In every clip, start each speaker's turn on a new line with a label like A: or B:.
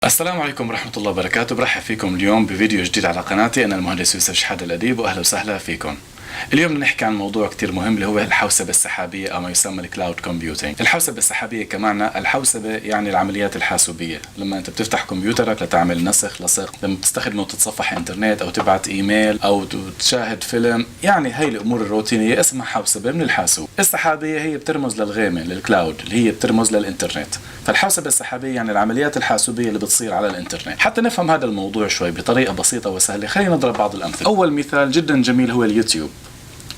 A: السلام عليكم ورحمة الله وبركاته. برحب فيكم اليوم بفيديو جديد على قناتي. أنا المهندس يوسف شحادة الأديب، وأهلا وسهلا فيكم. اليوم بدنا نحكي عن موضوع كتير مهم اللي هو الحوسبة السحابية أو ما يسمى ال cloud computing. الحوسبة السحابية كمعنى الحوسبة يعني العمليات الحاسوبية، لما أنت بتفتح كمبيوترك لتعمل نسخ لصق، لما بتستخدمه تتصفح انترنت أو تبعت إيميل أو تشاهد فيلم، يعني هي الأمور الروتينية اسمها حوسبة من الحاسوب. السحابية هي بترمز للغيمة، لل cloud، اللي هي بترمز للإنترنت. فالحوسبة السحابية يعني العمليات الحاسوبية اللي بتصير على الإنترنت. حتى نفهم هذا الموضوع شوي بطريقة بسيطة وسهلة، خلينا نضرب بعض الأمثلة. أول مثال جدا جميل هو اليوتيوب.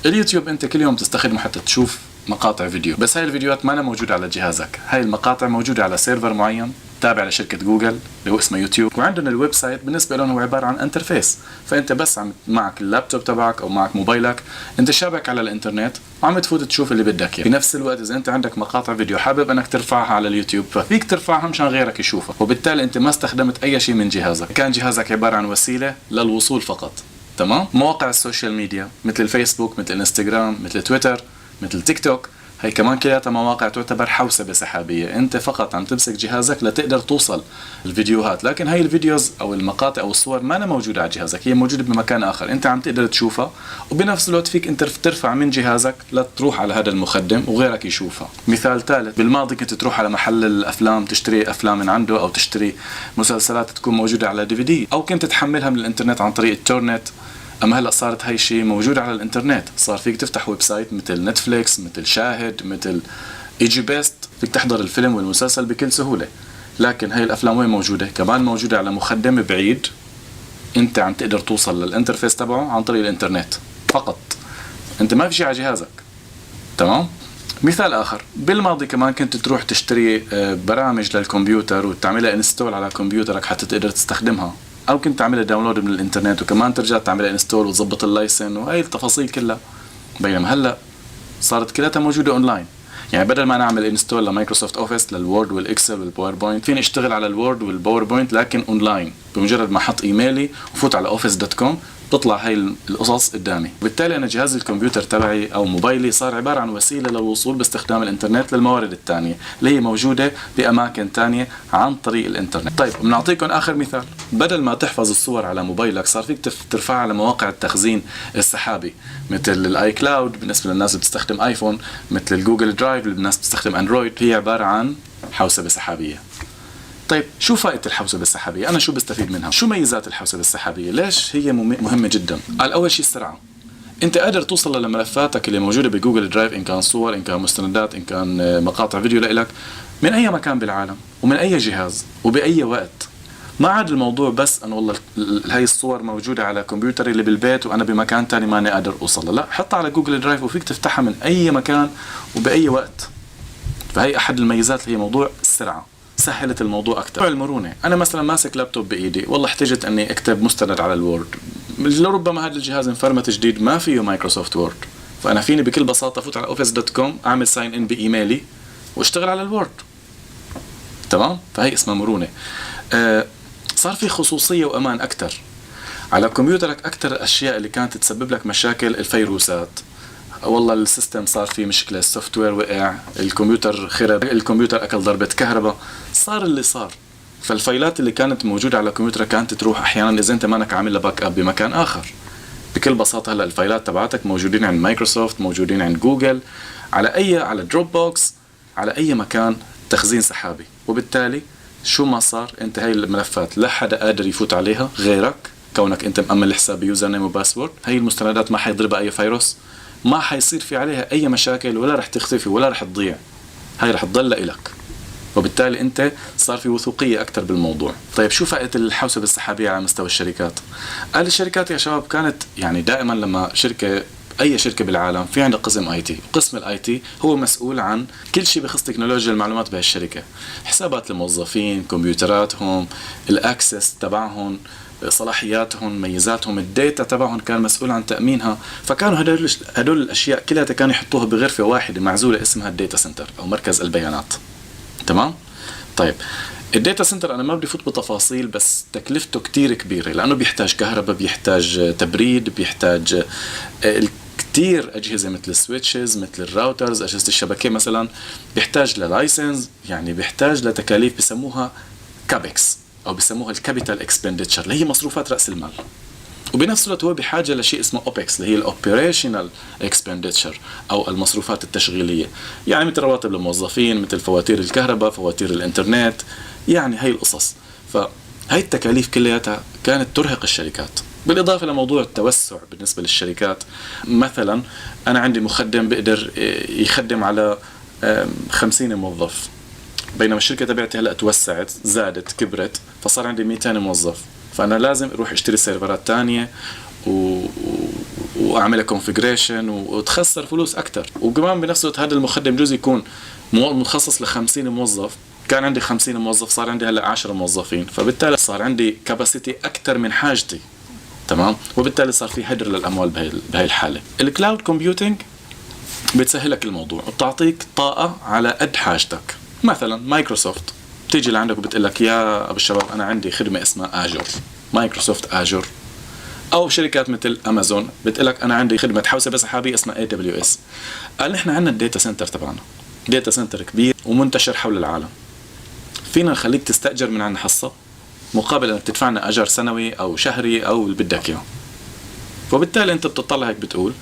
A: اليوتيوب انت كل يوم تستخدمه حتى تشوف مقاطع فيديو، بس هاي الفيديوهات ما موجودة على جهازك، هاي المقاطع موجودة على server معين تابع لشركة جوجل اللي هو اسمه يوتيوب، وعندهم ال website بالنسبة لهم هو عبارة عن interface. فانت بس عم معك اللابتوب تبعك او معك موبايلك، انت شابك على الانترنت وعم تفوت تشوف اللي بدك اياه. بنفس الوقت اذا انت عندك مقاطع فيديو حابب انك ترفعها على اليوتيوب، ففيك ترفعها مشان غيرك يشوفها، وبالتالي انت ما استخدمت اي شيء من جهازك، كان جهازك عبارة عن وسيلة للوصول فقط. تمام. مواقع ال social media مثل الفيسبوك، مثل الانستغرام، مثل تويتر، مثل تيك توك، هي كمان كلياتها مواقع تعتبر حوسبة سحابية. انت فقط عم تمسك جهازك لتقدر توصل الفيديوهات، لكن هاي ال videos او المقاطع او الصور ما موجودة على جهازك، هي موجودة بمكان اخر، انت عم تقدر تشوفها، وبنفس الوقت فيك انت ترفع من جهازك لتروح على هذا المخدم وغيرك يشوفها. مثال ثالث، بالماضي كنت تروح على محل الافلام تشتري افلام من عنده، او تشتري مسلسلات تكون موجودة على DVD، او كنت تحملها من الانترنت عن طريق ال torrent. اما هلا صارت هاي الشيء موجود على الانترنت، صار فيك تفتح website مثل نتفليكس، مثل شاهد، مثل ايجي بيست، فيك تحضر الفيلم والمسلسل بكل سهوله. لكن هاي الافلام وين موجوده؟ كمان موجوده على مخدم بعيد، انت عم تقدر توصل لل interface تبعه عن طريق الانترنت فقط، انت ما في شيء على جهازك. تمام. مثال اخر، بالماضي كمان كنت تروح تشتري برامج للكمبيوتر وتعملها install على كمبيوترك حتى تقدر تستخدمها، او كنت تعملها download من الانترنت وكمان ترجع تعملها install وتظبط ال license وهي التفاصيل كلها. بينما هلا صارت كلها موجوده اونلاين، يعني بدل ما نعمل install ل Microsoft Office، لل Word وال Excel وال PowerPoint، فيني اشتغل على ال Word وال PowerPoint لكن اونلاين. بمجرد ما احط ايميلي وفوت على office.com تطلع هاي القصص قدامي. بالتالي انا جهاز الكمبيوتر تبعي او موبايلي صار عباره عن وسيله للوصول باستخدام الانترنت للموارد الثانيه اللي هي موجوده باماكن ثانيه عن طريق الانترنت. طيب، بنعطيكم اخر مثال. بدل ما تحفظ الصور على موبايلك، صار فيك ترفعها على مواقع التخزين السحابي مثل ال iCloud بالنسبه للناس اللي بتستخدم iPhone، مثل ال Google Drive للناس بتستخدم Android. هي عباره عن حوسبه سحابيه. طيب، شو فائدة الحوسبة السحابية؟ أنا شو بستفيد منها؟ شو ميزات الحوسبة السحابية؟ ليش هي مهمة جدا؟ قال أول شيء السرعة. أنت قادر توصل لملفاتك اللي موجودة ب Google Drive، إن كان صور، إن كان مستندات، إن كان مقاطع فيديو لإلك، من أي مكان بالعالم ومن أي جهاز وبأي وقت. ما عاد الموضوع بس انه والله هاي الصور موجوده على كمبيوتري اللي بالبيت وانا بمكان ثاني ماني قادر اوصلها، لا، حطها على Google Drive وفيك تفتحها من اي مكان وباي وقت. فهي احد الميزات اللي هي موضوع السرعه، سهلت الموضوع اكثر. المرونه، انا مثلا ماسك لابتوب بايدي، والله احتجت اني اكتب مستند على ال Word، لربما هذا الجهاز انفرمت جديد ما فيه Microsoft Word، فانا فيني بكل بساطه افوت على office.com، اعمل sign in بايميلي واشتغل على ال Word. تمام، فهي اسمها مرونه. صار في خصوصيه وامان اكثر على كمبيوترك. اكثر الاشياء اللي كانت تسبب لك مشاكل الفيروسات، والله ال system صار فيه مشكله، ال software وقع، الكمبيوتر خرب، الكمبيوتر اكل ضربه كهرباء، صار اللي صار. فالفايلات اللي كانت موجوده على الكمبيوتر كانت تروح احيانا اذا انت مانك عامل لها backup بمكان اخر. بكل بساطه هلا الفايلات تبعتك موجودين عند مايكروسوفت، موجودين عند جوجل، على Dropbox، على اي مكان تخزين سحابي، وبالتالي شو ما صار انت هاي الملفات لا حدا قادر يفوت عليها غيرك، كونك انت مأمن الحساب ب username و password. هاي المستندات ما حيضربها اي فيروس، ما حيصير في عليها اي مشاكل، ولا رح تختفي ولا رح تضيع، هاي رح تضل لإلك، وبالتالي انت صار في وثوقيه اكثر بالموضوع. طيب، شو فائده الحوسبه السحابيه على مستوى الشركات؟ قال الشركات يا شباب كانت يعني دائما لما شركه، اي شركه بالعالم، في عندها قسم IT. قسم ال IT هو مسؤول عن كل شيء بخص تكنولوجيا المعلومات بهالشركه، حسابات الموظفين، كمبيوتراتهم، ال access تبعهم، صلاحياتهم، ميزاتهم، ال data تبعهم كان مسؤول عن تامينها. فكانوا هدول الاشياء كلها كانوا يحطوها بغرفه واحده معزوله اسمها ال data center او مركز البيانات. تمام. طيب، ال data center انا ما بدي فوت بتفاصيل، بس تكلفته كتير كبيره لانه بيحتاج كهرباء، بيحتاج تبريد، بيحتاج كثير اجهزه مثل ال switches، مثل ال routers، اجهزه الشبكه مثلا، بيحتاج ل license، يعني بيحتاج لتكاليف بسموها CAPEX. او بسموها ال capital expenditure اللي هي مصروفات راس المال، وبنفس الوقت هو بحاجة لشيء اسمه OPEX اللي هي ال operational expenditure او المصروفات التشغيليه، يعني مثل رواتب الموظفين، مثل فواتير الكهرباء، فواتير الانترنت، يعني هي القصص. فهي التكاليف كلياتها كانت ترهق الشركات. بالاضافة لموضوع التوسع بالنسبة للشركات، مثلا انا عندي مخدم بيقدر يخدم على 50 موظف، بينما الشركة تبعتي هلا توسعت، زادت، كبرت، فصار عندي 200 موظف، فانا لازم اروح اشتري سيرفرات ثانية واعملها configuration وتخسر فلوس اكثر. وكمان بنفس الوقت هذا المخدم بجوز يكون مخصص ل 50 موظف، كان عندي 50 موظف، صار عندي هلا 10 موظفين، فبالتالي صار عندي capacity اكثر من حاجتي، تمام؟ وبالتالي صار في هدر للاموال بهي الحاله. ال cloud computing بتسهلك الموضوع وبتعطيك طاقة على قد حاجتك. مثلا مايكروسوفت بتيجي لعندك وبتقول لك: يا ابو الشباب، انا عندي خدمة اسمها Azure، Microsoft Azure، او شركات مثل امازون بتقول لك: انا عندي خدمة حوسبه سحابيه اسمها AWS. قال: نحن عندنا ال data center تبعنا، data center كبير ومنتشر حول العالم، فينا نخليك تستاجر من عندنا حصة مقابل انك تدفع لنا اجر سنوي او شهري او اللي بدك اياه. وبالتالي انت بتطلع هيك بتقول: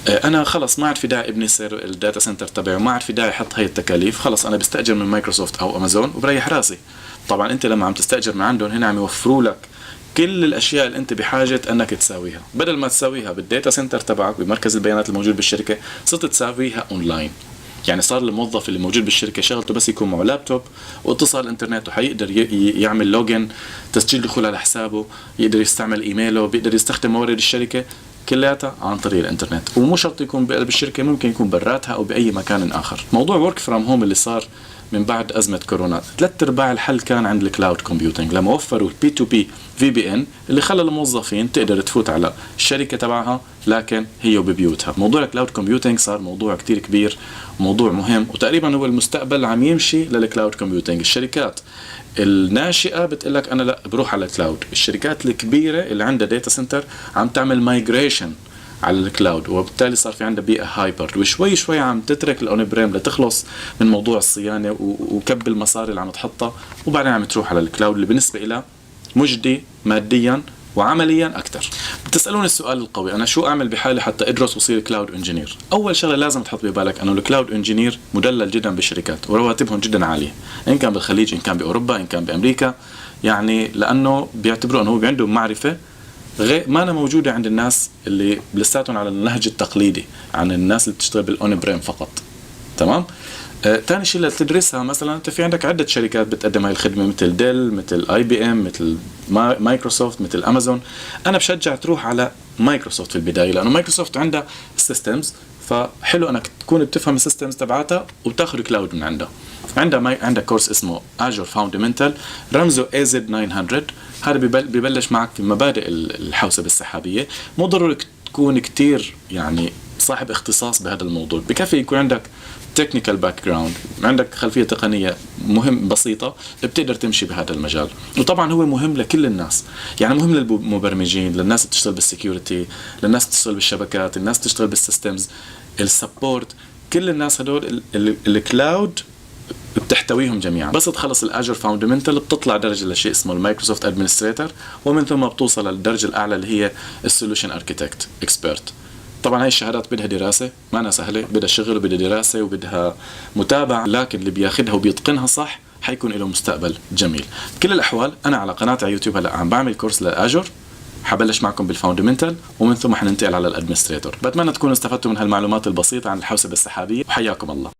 A: انا خلص ما عاد في داعي ابني يصير ال data center تبعي، وما عاد في داعي احط هي التكاليف، خلص انا بستاجر من مايكروسوفت او امازون وبريح راسي. طبعا انت لما عم تستاجر من عندهم، هنا عم يوفروا لك كل الاشياء اللي انت بحاجة انك تساويها. بدل ما تساويها بال data center تبعك، بمركز البيانات الموجود بالشركه، صرت تساويها اونلاين. يعني صار الموظف اللي موجود بالشركة شغلته بس يكون معه لابتوب واتصال انترنت، وحيقدر يعمل login، تسجيل دخول على حسابه، يقدر يستعمل ايميله، بيقدر يستخدم موارد الشركة كلياتها عن طريق الانترنت. ومو شرط يكون بقلب الشركه، ممكن يكون براتها او باي مكان اخر. موضوع work from home اللي صار من بعد ازمة كورونا، ثلاث ارباع الحل كان عند ال cloud computing، لما وفروا ال P2P VPN اللي خلى الموظفين تقدر تفوت على الشركة تبعها لكن هي ببيوتها. موضوع ال cloud computing صار موضوع كتير كبير، موضوع مهم، وتقريبا هو المستقبل عم يمشي لل cloud computing. الشركات الناشئة بتقول لك: انا لا، بروح على ال cloud. الشركات الكبيرة اللي عندها data center عم تعمل migration على ال cloud، وبالتالي صار في عندها بيئة hybrid، وشوي شوي عم تترك ال on-prem لتخلص من موضوع الصيانة وكب المصاري اللي عم تحطها، وبعدين عم تروح على ال cloud اللي بالنسبة لها مجدي ماديا وعمليا اكثر. بتسالوني السؤال القوي: انا شو اعمل بحالي حتى ادرس وصير cloud engineer؟ اول شغله لازم تحط ببالك انه ال cloud engineer مدلل جدا بالشركات ورواتبهم جدا عاليه، ان كان بالخليج، ان كان باوروبا، ان كان بامريكا، يعني لانه بيعتبروا انه هو عنده معرفة غير ما أنا موجودة عند الناس اللي لساتهم على النهج التقليدي، عن الناس اللي بتشتغل بال on-prem فقط، تمام؟ ثاني شيء اللي تدرسها، مثلا انت في عندك عده شركات بتقدم هاي الخدمه، مثل Dell، مثل IBM، مثل مايكروسوفت، مثل امازون. انا بشجع تروح على مايكروسوفت في البدايه، لانه مايكروسوفت عندها systems، فحلو انك تكون بتفهم ال systems تبعتها وبتاخذ cloud من عندها. عندها course اسمه Azure Fundamental، رمزه AZ 900. هذا ببلش معك في مبادئ الحوسبه السحابيه. مو ضروري تكون كثير يعني صاحب اختصاص بهذا الموضوع، بكفي يكون عندك technical background، عندك خلفية تقنية مهم بسيطه، بتقدر تمشي بهذا المجال. وطبعا هو مهم لكل الناس، يعني مهم للمبرمجين، للناس اللي بتشتغل بال security، للناس اللي بتشتغل بالشبكات، الناس بتشتغل بال systems، ال support، كل الناس هدول ال cloud بتحتويهم جميعا. بس تخلص ال Azure Fundamental بتطلع درجه لشيء اسمه ال Microsoft Administrator، ومن ثم بتوصل للدرجة الاعلى اللي هي ال solution architect expert. طبعا هاي الشهادات بدها دراسه، ما أنا سهله، بدها شغل وبدها دراسة وبدها متابعه، لكن اللي بياخذها وبيتقنها صح حيكون له مستقبل جميل. بكل الاحوال، انا على قناتي على يوتيوب هلا عم بعمل course لل Azure، حبلش معكم بال fundamental ومن ثم حننتقل على ال administrator. بتمنى تكونوا استفدتوا من هالمعلومات البسيطة عن الحوسبه السحابيه، وحياكم الله.